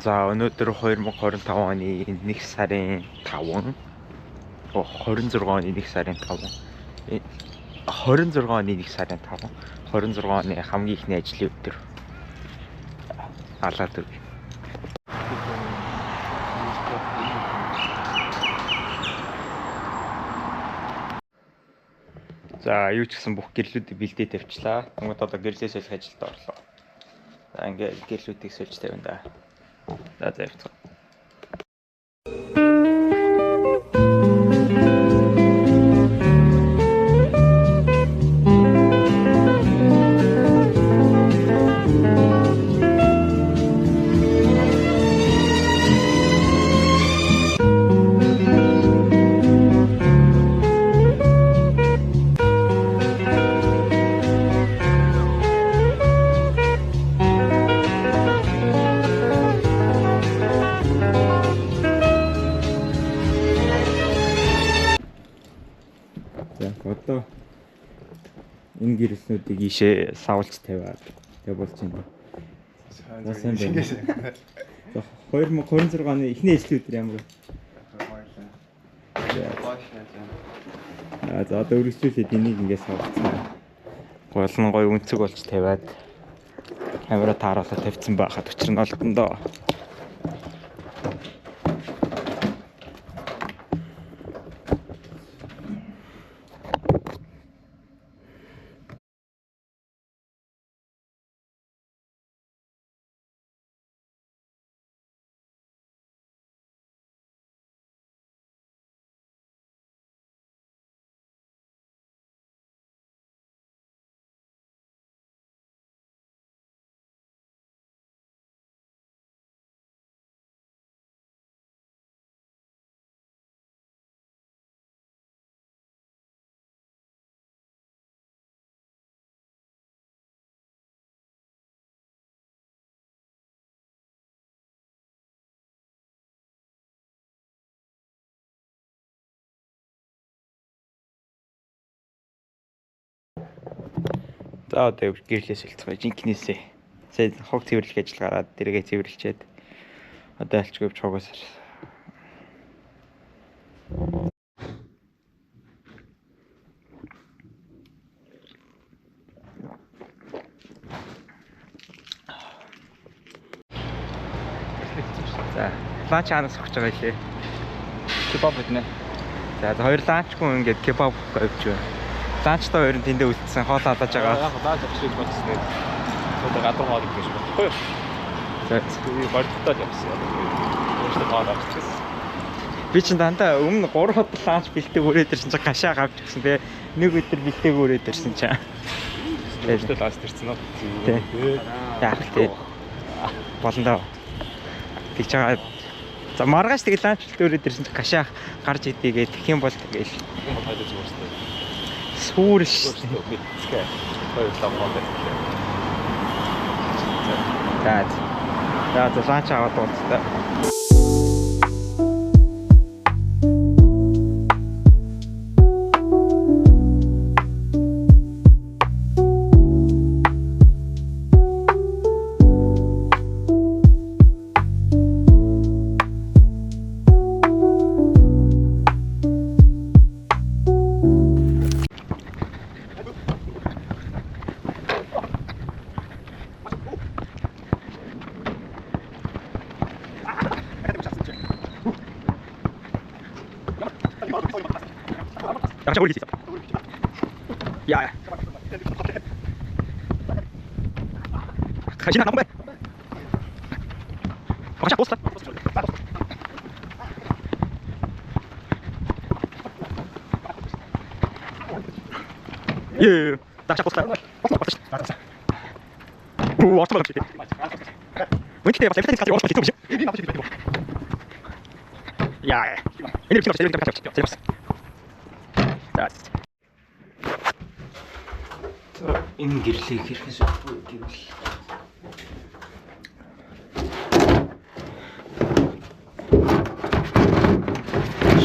За, өнөөдөр 2025 оны 1 сарын 5, 26 оны 1 сарын 5, 26 оны 1 сарын 5, 26 оны хамгийн ихний ажлын өдөр. Алаад өг. За, юу ч гэсэн бүх гэрлүүдийг бэлдээ тавьчлаа. Тэнгүүд одоо гэрлээ солих ажилд орлоо. За, ингээд гэрлүүдийг сольж тавина да. За за явцгаа. За, одоо энэ гэрэлснүүдийг ийшээ савлж тавиад тэг болж байна. За, сайн байна. За, 2026 оны эхний ажлын өдөр ямар вэ? Аа, за, одоо өргөжлүүлээд энийг ингээд савлцгаа. Гол нь гоё үнцэг болж тавиад камера тааруулаад тавьсан байхад учир нь олдсон доо. За, одоо гэрлээ солилцгоё. Жинкнээсээ. Сая хог цэвэрлэх ажил гараад дэргээ цэвэрлчээд одоо альчгүй явж хогоос. За, lunch хаанаас авах гэж байгаа лээ? Кебаб иднэ. За, за, хоёр lunch гүй ингээд кебаб авч байна. Lunch таа хоёр нь тэндээ үлдсэн, хоол алааж байгаа. Яг lunch авах шиг бодсон нэг. Одоо гадуур хоол идэх гэж бодохгүй юу? За, Тэгээ гордтой л явсан. Өөртөө хоол авчихсан. би чинь дандаа өмнө 3 хот lunch бэлтээг өрөөд ирсэн чинь гашаа авч гисэн те. Нэг өдөр бэлтээг өрөөд ирсэн чинь. Өөртөө lunch ирсэн үү? Тий. Яг тий. Болно доо. Тэгж байгаа. За, маргааш тэгэл lunch бэлтээг өрөөд ирсэн чинь гашаа гарч идээгээ тэгэх юм бол тэгэл Юм бол хайж зүгээр шүү. сүүр ш. Өөртөө мэдцгээ. Хоёр лав хоол байсан. За. За за lunch аваад уулзлаа. Яг чаг үргэлж. Яа. Хашина намбай. Багш дуслаа. Ее, багш дуслаа. Оо, орсон байна. Үнэхээр бас эвтэй цааш орсон юм шиг. Яа. Энэ би чинь бас. За. Энэ гэрлийг хэрхэн сольж буй гэвэл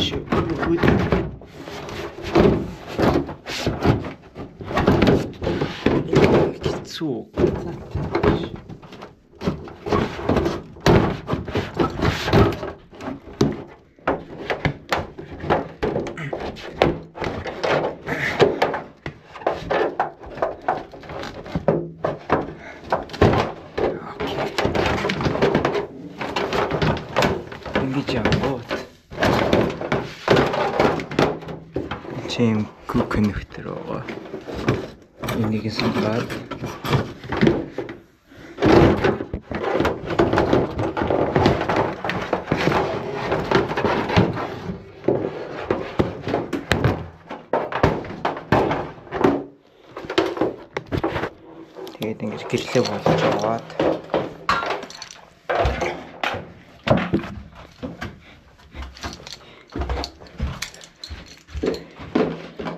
шүгүүд хэцүү. Ингэж явгууд чим коннектор байгаа. Энийг сонгоод тэгээд ингэж гэрлээ болгож аваад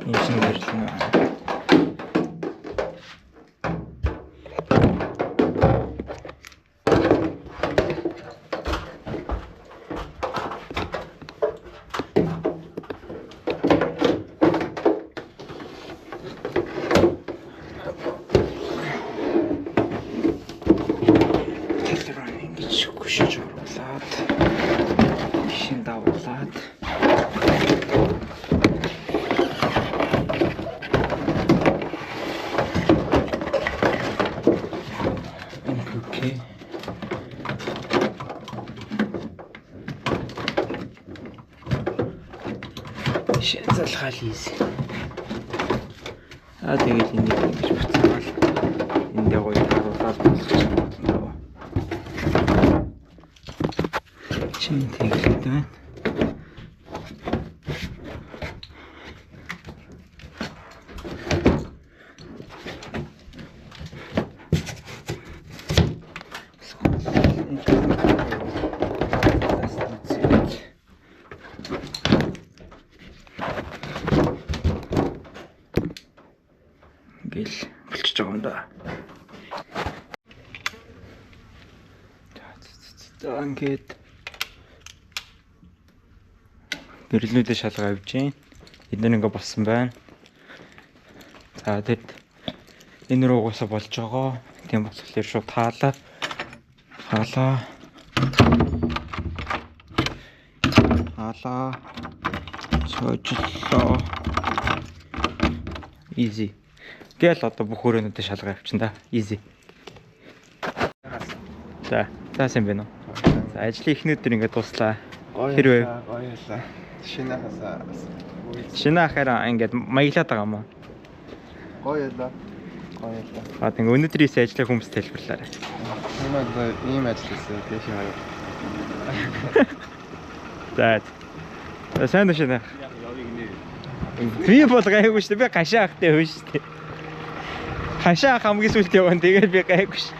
энэ шинэ гэрэл нь байна. Тал руу ингэж хөшөж оруулаад шин давуулаад энэ окей. Шин залгаал хийсэн. Аа, тэгэл энийг ингэж буцаагаал эндээ гоё харуулаад болгочих юм байна. Чин тэглээд байна. Ингээл болчихж байгаа юм да. За, ингээд гэрлүүдээ шалгаа авч гин. Эдгээр ингээ болсон байна. За, тэгэд энэ рүү угаасаа болж байгаа. Тийм болохоор шууд хаалаа. Хаалаа. Хаалаа. Цожлоо. Easy. Тэгэл одоо бүх өрөөнүүдэд шалгаа авчин да. Easy. За, за, сайн байна уу? За, ажлын эхний өдөр ингээд дуслаа. Гоё. Хэрвээ Гоё ялаа. Шинэ хасаа. Шинэ ахаараа ингээд маяглаад байгаа юм уу? Гоё ялаа. Гоё ялаа. А, тэг өнөөдөр хийсэн ажлаа хүмүүст тайлбарлаарай. Ийм одоо ийм ажил хийсэн. Тийш юм аа. За. За, сайн уу, шинэ. Би бол гайгүй шүү дээ. Би гашаа ахтай хөө шүү дээ. Хашаа ах хамгийн сүүлд явна. Тэгээд би гайгүй шүү.